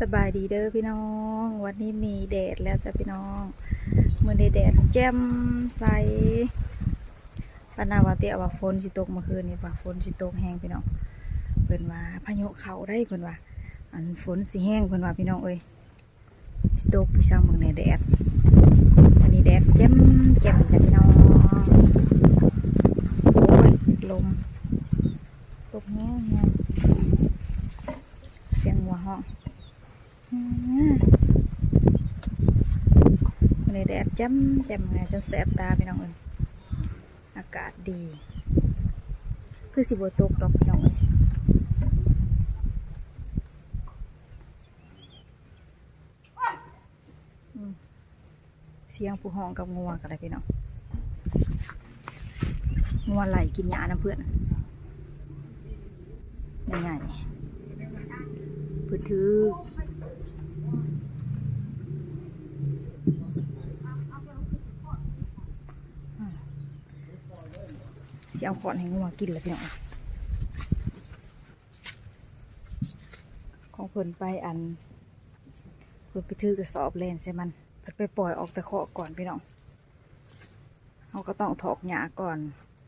ສະບາຍດີເດີພີ່ນ້ອງ ວັນນີ້ມີແດດແລ້ວຈ້າພີ່ນ້ອງ ມື້ນີ້ແດດແຈ່ມໃສ. ປານນາວ່າເຕຍວ່າຝົນຊິຕົກ ເມື່ອຄືນນີ້ວ່າຝົນຊິຕົກແຮງພີ່ນ້ອງ ເພິ່ນວ່າພາຍຸເຂົ້າໄດ໋ ເພິ່ນວ່າ ອັນ ຝົນຊິແຮງ ເພິ່ນວ່າພີ່ນ້ອງເອີຍ. ຊິຕົກ ໄປຊ່າງເບິ່ງແດ່ແດດ ອັນນີ້ແດດແຈ່ມໆ ຈ້າພີ່ນ້ອງ. ໂອ້ຍ ລົມ ລົມແຮງໆ ສຽງງົວຮ້ອງ ອື ມື້ນີ້ແດດແຈ່ມໆ ແດ່ ຈົນແສບຕາພີ່ນ້ອງເອີຍ. ອາກາດດີ ຄືຊິບໍ່ຕົກດອກພີ່ນ້ອງເອີຍ. ອືມ ສຽງຜູ້ຮ້ອງກັບງົວກໍໄດ້ພີ່ນ້ອງ ງົວໄລ່ກິນຫຍ້ານຳເພື່ອນ ໃຫຍ່ໆ ເພິ່ນຖືກ ອືມ ຊິເອົາຄ້ອນໃຫ້ງົວກິນລະພີ່ນ້ອງ. ຂອງເພິ່ນໄປ ອັນ ເພິ່ນໄປຖືກະສອບແລ່ນໃສ່ມັນ ເພິ່ນໄປປ່ອຍອອກຕາຄອກກ່ອນພີ່ນ້ອງ. ເຮົາກໍຕ້ອງຖອກຫຍ້າກ່ອນ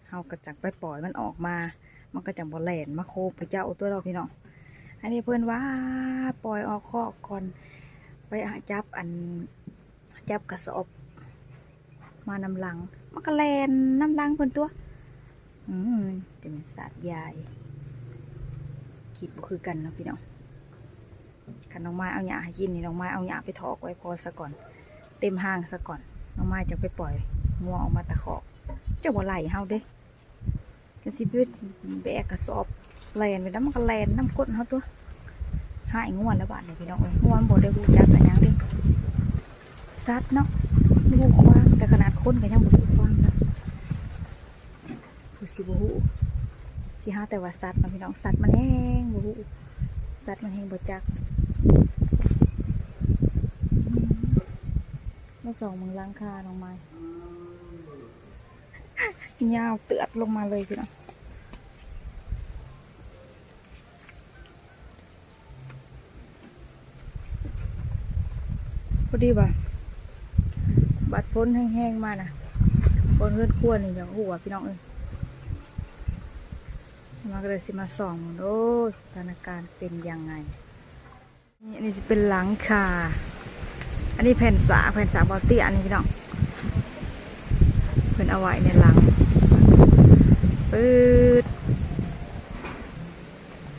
ເຮົາກໍຈັ່ງໄປປ່ອຍມັນອອກມາ ມັນກໍຈັ່ງບໍ່ແລ່ນມາໂຄບຜູ້ເຈົ້າຕົວະເນາະພີ່ນ້ອງ. ອັນນີ້ເພິ່ນວ່າປ່ອຍອອກຄອກກ່ອນ ໄປຫາຈັບ ອັນ ຈັບກະສອບ ມານຳຫຼັງ ມັນກໍແລ່ນນຳຫຼັງເພິ່ນຕົວະ. ອືມ ຈະແມ່ນສາດຢາຍ ຄິດບໍ່ຄືກັນເນາະພີ່ນ້ອງ. ຄັນນ້ອງມາຍເອົາຫຍ້າໃຫ້ກິນນີ້ ນ້ອງມາຍເອົາຫຍ້າໄປຖອກໄວ້ພໍສາກ່ອນ ເຕັມຮ່າງສາກ່ອນ ນ້ອງມາຍຈັ່ງໄປປ່ອຍງົວອອກມາຕາຄອກ ເຈົ້າບໍ່ໄລ່ເຮົາເດ້. ຄັນຊິໄປແບກກະສອບແລ່ນໄປນຳ ມັນກໍແລ່ນນຳກົ້ນເຮົາຕົວະ. ຮ້າຍງົວແລ້ວບາດນີ້ພີ່ນ້ອງເອີຍ ງົວມັນບໍ່ໄດ້ຮູ້ຈັກອີຫຍັງເດ້ ສັດເນາະ ບໍ່ຮູ້ຄວາມ ແຕ່ຂະໜາດຄົນກໍຍັງບໍ່ຮູ້ຄວາມນະ. ຜູ້ຊິບໍ່ຮູ້ ຊິຫາແຕ່ວ່າສັດເນາະພີ່ນ້ອງ ສັດມັນແຮງບໍ່ຮູ້ ສັດມັນແຮງບໍ່ຈັກ. ອືມ ມາສ່ອງເບິ່ງຫຼັງຄານ້ອງມາຍ ຍາວເຕີດລົງມາເລີຍພີ່ນ້ອງ. ພໍດີວ່າ ບາດຝົນແຮງໆມານະ ບ່ອນເຮືອນຄົວນີ້ຢາກຮົ່ວພີ່ນ້ອງເອີຍ. ມາກໍເລີຍຊິມາສ່ອງເບິ່ງ ໂອ້ ສະຖານະການເປັນຢ່າງໃດ. ນີ້ ອັນນີ້ຊິເປັນຫຼັງຄາ ອັນນີ້ແຜ່ນສາ ແຜ່ນສາບໍ່ເຕ້ຍອັນນີ້ພີ່ນ້ອງ ເພິ່ນເອົາໄວ້ໃນຫຼັງ ປຶດ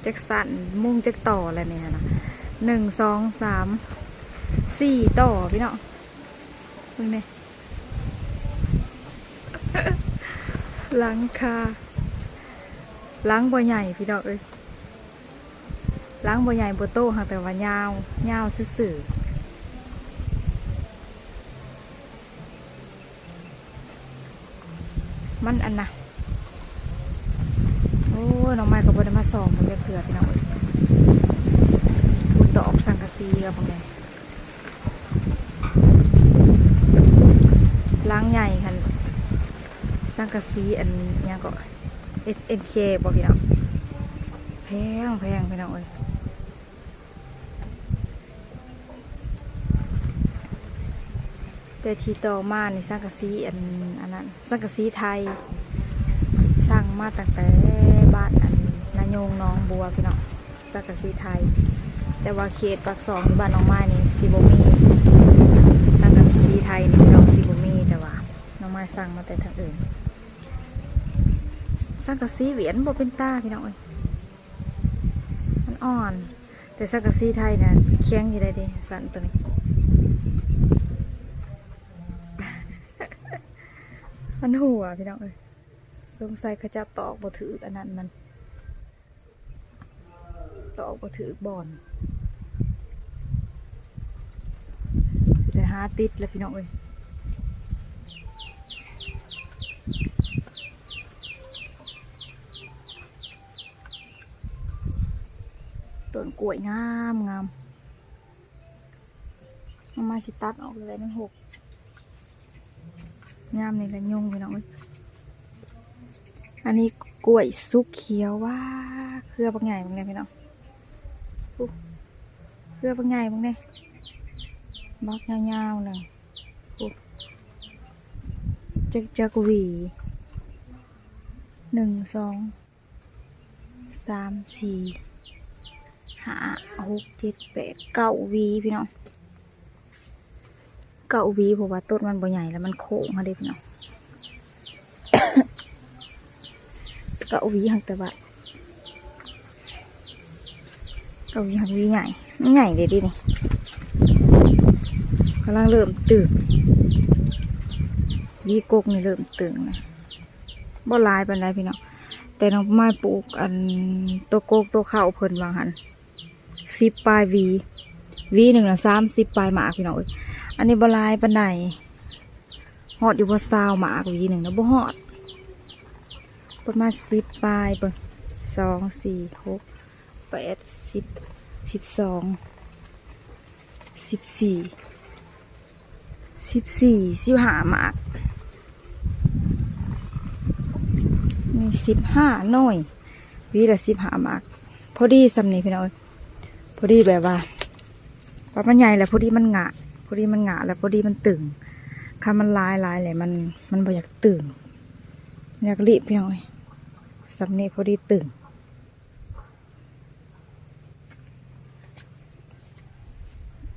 ຈັກຊັ້ນ ມຸງຈັກຕໍ່ແລ້ວນີ້ຫັ້ນນະ ໜຶ່ງ ສອງ ສາມ ສີ່ຕໍ່ພີ່ນ້ອງ ເບິ່ງແດ່. ຫຼັງຄາ ຫຼັງບໍ່ໃຫຍ່ພີ່ນ້ອງເອີຍ ຫຼັງບໍ່ໃຫຍ່ບໍ່ໂຕ ຫາກແຕ່ວ່າຍາວ ຍາວຊື່ໆ ມັນອັນນະ. ໂອ້ຍ ນ້ອງມາຍກໍບໍ່ໄດ້ມາສ່ອງເບິ່ງຈັກເທື່ອພີ່ນ້ອງເອີຍ ຜູ້ຕອກສັງກະສີກັບເບິ່ງແດ່. ຫຼັງໃຫຍ່ຫັ້ນ ສັງກະສີອັນຫຍັງເກາະ ເອັສເອັນເຄ ບໍ່ພີ່ນ້ອງ ແພງໆ ພີ່ນ້ອງເອີຍ. ແຕ່ທີ່ຕໍ່ມານີ້ ສັງກະສີອັນ ອັນນັ້ນ ສັງກະສີໄທ ສັ່ງມາຕັ້ງແຕ່ບ້ານອັນນາຍົງໜອງບົວພີ່ນ້ອງ ສັງກະສີໄທ ແຕ່ວ່າເຂດປາກຊ່ອງຢູ່ບ້ານນ້ອງມາຍນີ້ຊິບໍ່ມີ ສັງກະສີໄທນີ້ພີ່ນ້ອງ ຊິບໍ່ມີ ແຕ່ວ່ານ້ອງມາຍສັ່ງມາແຕ່ທາງອື່ນ. ສັງກະສີຫວຽນບໍ່ເປັນຕາພີ່ນ້ອງເອີຍ ມັນອ່ອນ ແຕ່ສັງກະສີໄທນະແຂງຢູ່ໃດເດ ສັນໂຕນີ້ ມັນຮົ່ວພີ່ນ້ອງເອີຍ. ສົງໄສເຂົາເຈົ້າຕອກບໍ່ຖືກອັນນັ້ນມັນ ຕອກບໍ່ຖືກບ່ອນ ຊິໄດ້ຫາຕິດແລ້ວພີ່ນ້ອງເອີຍ. ຕົ້ນກ້ວຍງາມໆ ເອົາມາຊິຕັດອອກເລີຍ ມັນຫົກ. ຍາມນີ້ລະຍຸງພີ່ນ້ອງເອີຍ. ອັນນີ້ກ້ວຍສຸກຂຽວ ວ້າ ເຄືອບັກໃຫຍ່ເບິ່ງແດ່ພີ່ນ້ອງ. ໂອ້ ເກືອບັກໃຫຍ່ເບິ່ງເດ້ ບັກຍາວໆ ໜຶ່ງ ໂອ້ ຈັກ ຈັກຫວີ ໜຶ່ງ ສອງ ສາມ ສີ່ ຫ້າ ຫົກ ເຈັດ ແປດ ເກົ້າ ຫວີ ພີ່ນ້ອງ. ເກົ້າຫວີ ເພາະວ່າຕົ້ນມັນບໍ່ໃຫຍ່ ແລ້ວມັນໂຄ້ງຫັ້ນເດ້ພີ່ນ້ອງ. ເກົ້າຫວີ ຫາກແຕ່ວ່າ ເກົ້າຫວີ ຫາກຫວີໃຫຍ່ ມັນໃຫຍ່ເດ້ ນີ້ ກຳລັງເລີ່ມຕຶງ ຫວີກົກນີ້ເລີ່ມຕຶງນະ ບໍ່ຫຼາຍປານໃດພີ່ນ້ອງ. ແຕ່ນ້ອງມາຍປູກອັນໂຕກົກໂຕເຄົ້າເພິ່ນວ່າຫັ້ນ ສິບປາຍຫວີ ຫວີໜຶ່ງນະ ສາມສິບປາຍໝາກ ພີ່ນ້ອງເອີຍ. ອັນນີ້ບໍ່ຫຼາຍປານໃດ ຮອດຢູ່ບໍ່ ຊາວໝາກ ຫວີໜຶ່ງນະ ບໍ່ຮອດ ປະມານສິບປາຍ ເບິ່ງ ສອງ ສີ່ ຫົກ ແປດ ສິບ ສິບສອງ ສິບສີ່ ສິບສີ່ ສິບຫ້າໝາກ ມີສິບຫ້າໜ່ວຍ ຫວີລະສິບຫ້າໝາກ ພໍດີສ່ຳນີ້ພີ່ນ້ອງເອີຍ. ພໍດີແບບວ່າ ວ່າມັນໃຫຍ່ແລ້ວພໍດີມັນຫງາ ພໍດີມັນຫງາແລ້ວພໍດີມັນຕຶງ. ຄັນມັນຫຼາຍໆ ແລ້ວມັນ ມັນບໍ່ຢາກຕຶງ ຢາກລີບ ພີ່ນ້ອງເອີຍ. ສ່ຳນີ້ພໍດີຕຶງ.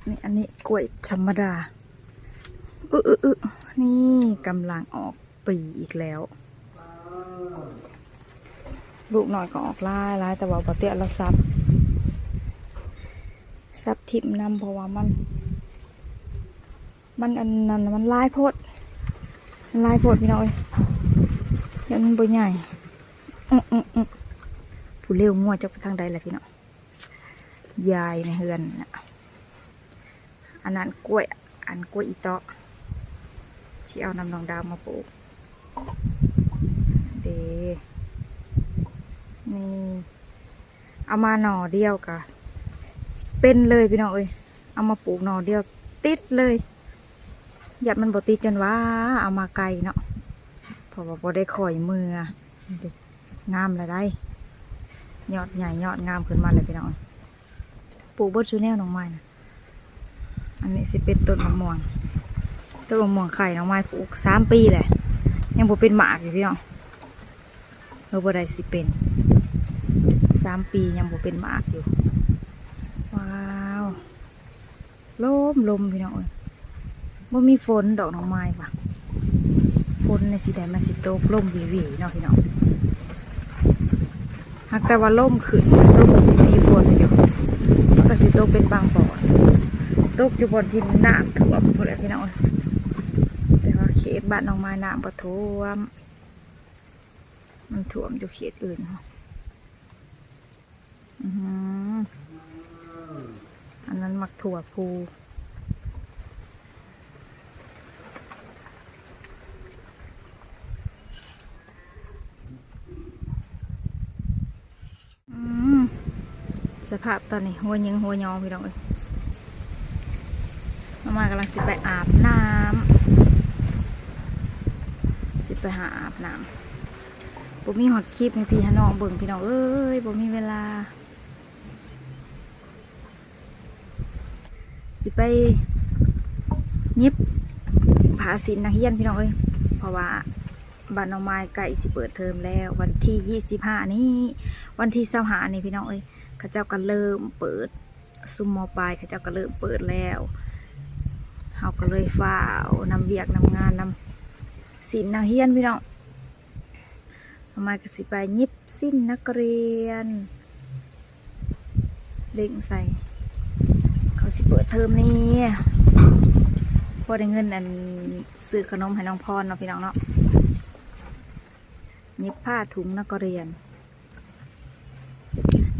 ນີ້ ອັນນີ້ກ້ວຍທຳມະດາ ອຶໆໆ ນີ້ກຳລັງອອກປີອີກແລ້ວ. ລູກນ້ອຍກໍອອກຫຼາຍໆ ແຕ່ວ່າບໍ່ເຕຍລາວສັບ ສັບຖິ້ມນຳ ເພາະວ່າມັນ ມັນອັນນັ້ນ ມັນຫຼາຍໂພດ ມັນຫຼາຍໂພດ ພີ່ນ້ອງເອີຍ ຢ້ານມັນບໍ່ໃຫຍ່. ອືໆໆ ຜູ້ລຽວງົວຈັກໄປທາງໃດລະ ພີ່ນ້ອງ. ຢາຍໃນເຮືອນນະ ອັນນັ້ນກ້ວຍ ອັນກ້ວຍອີເຕາະ ຊິເອົານຳນ້ອງດາວມາປູກເດ້ ນີ້ ເອົາມາໜໍ່ດຽວກະເປັນເລີຍ ພີ່ນ້ອງເອີຍ. ເອົາມາປູກໜໍ່ດຽວຕິດເລີຍ ຢ້ານມັນບໍ່ຕິດ ຈົນວ່າເອົາມາໄກເນາະ ເພາະວ່າບໍ່ໄດ້ຄ່ອຍເມືອ. ງາມລະໄດ໋ ຍອດໃຫຍ່ຍອດງາມຂຶ້ນມາແລ້ວ ພີ່ນ້ອງ. ປູກເບິດຊຸແນວນ້ອງມາຍນະ. ອັນນີ້ຊິເປັນຕົ້ນໝາກມ່ວງ ຕົ້ນໝາກມ່ວງໄຂ່ ນ້ອງມາຍປູກສາມປີແຫຼະ ຍັງບໍ່ເປັນໝາກຢູ່ ພີ່ນ້ອງ. ເອີ ບໍ່ໄດ້ຊິເປັນ ສາມປີຍັງບໍ່ເປັນໝາກຢູ່. ວ້າວ ລົມ ລົມ ພີ່ນ້ອງເອີຍ ບໍ່ມີຝົນດອກ ນ້ອງມາຍວ່າ ຝົນນີ້ຊິໄດ້ ມັນຊິຕົກລົມຫວີໆ ເນາະ ພີ່ນ້ອງ. ຫາກແຕ່ວ່າລົມຂຶ້ນ ກໍສົມຊິມີຝົນຢູ່ ມັນກໍຊິຕົກເປັນບາງບ່ອນ ຕົກຢູ່ບ່ອນທີ່ນ້ຳຖ້ວມພຸ້ນແຫຼະ ພີ່ນ້ອງເອີຍ. ແຕ່ວ່າເຂດບ້ານນ້ອງມາຍນ້ຳບໍ່ຖ້ວມ ມັນຖ້ວມຢູ່ເຂດອື່ນ. ອື ອັນນັ້ນໝາກຖົ່ວພູ ອື ສະພາບຕອນນີ້ຫົວຍິງຫົວຍອງ ພີ່ນ້ອງເອີຍ. ມາ ມາ ກຳລັງຊິໄປອາບນ້ຳ ຊິໄປຫາອາບນ້ຳ. ບໍ່ມີຮອດຄລິບໃຫ້ພີ່ຫານ້ອງເບິ່ງ ພີ່ນ້ອງເອີຍ ບໍ່ມີເວລາ. ຊິໄປຫຍິບຜ້າສິ້ນນັກຮຽນ ພີ່ນ້ອງເອີຍ ເພາະວ່າບ້ານນ້ອງມາຍໃກ້ຊິເປີດເທີມແລ້ວ ວັນທີຊາວຫ້ານີ້ ວັນທີຊາວຫ້ານີ້ ພີ່ນ້ອງເອີຍ ເຂົາເຈົ້າກໍເລີ່ມເປີດ ຊຸມ ມ.ປາຍ ເຂົາເຈົ້າກໍເລີ່ມເປີດແລ້ວ ເຮົາກໍເລີຍຟ້າວນຳວຽກນຳງານນຳສິ້ນນັກຮຽນ ພີ່ນ້ອງ. ອອກມາກໍຊິໄປຫຍິບສິ້ນນັກຮຽນ ເລັ່ງໃສ່ ເຂົາຊິເປີດເທີມນີ້ ພໍໄດ້ເງິນອັນຊື້ຂະໜົມໃຫ້ນ້ອງພອນເນາະ ພີ່ນ້ອງເນາະ. ຫຍິບຜ້າຖົງນັກຮຽນ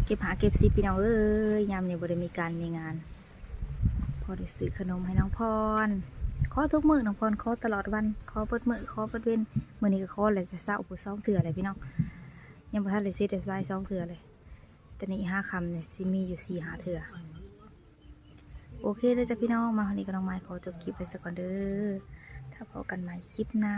ເກັບຫ້າເກັບສິບ ພີ່ນ້ອງເອີຍ ຍາມນີ້ບໍ່ໄດ້ມີການມີງານ ພໍໄດ້ຊື້ຂະໜົມໃຫ້ນ້ອງພອນ. ຂໍທຸກມື້ ນ້ອງພອນຂໍຕະຫຼອດວັນ ຂໍເບິດມື້ ຂໍເບິດເວັນ. ມື້ນີ້ກໍຂໍແຫຼະ ແຕ່ເຊົ້າພຸ້ນສອງເທື່ອແຫຼະ ພີ່ນ້ອງ ຍັງບໍ່ທັນໄດ້ເສັດໄດ້ສາຍສອງເທື່ອເລີຍ. ແຕ່ນີ້ຫາຄ່ຳນີ້ຊິມີຢູ່ສີ່ຫ້າເທື່ອ. ໂອເຄເດີຈ້າ ພີ່ນ້ອງ ມາຮອດນີ້ກໍນ້ອງມາຍຂໍຈົບຄລິບໄວ້ຊະກ່ອນເດີ. ຖ້າພໍ້ກັນໃໝ່ຄລິບໜ້າ.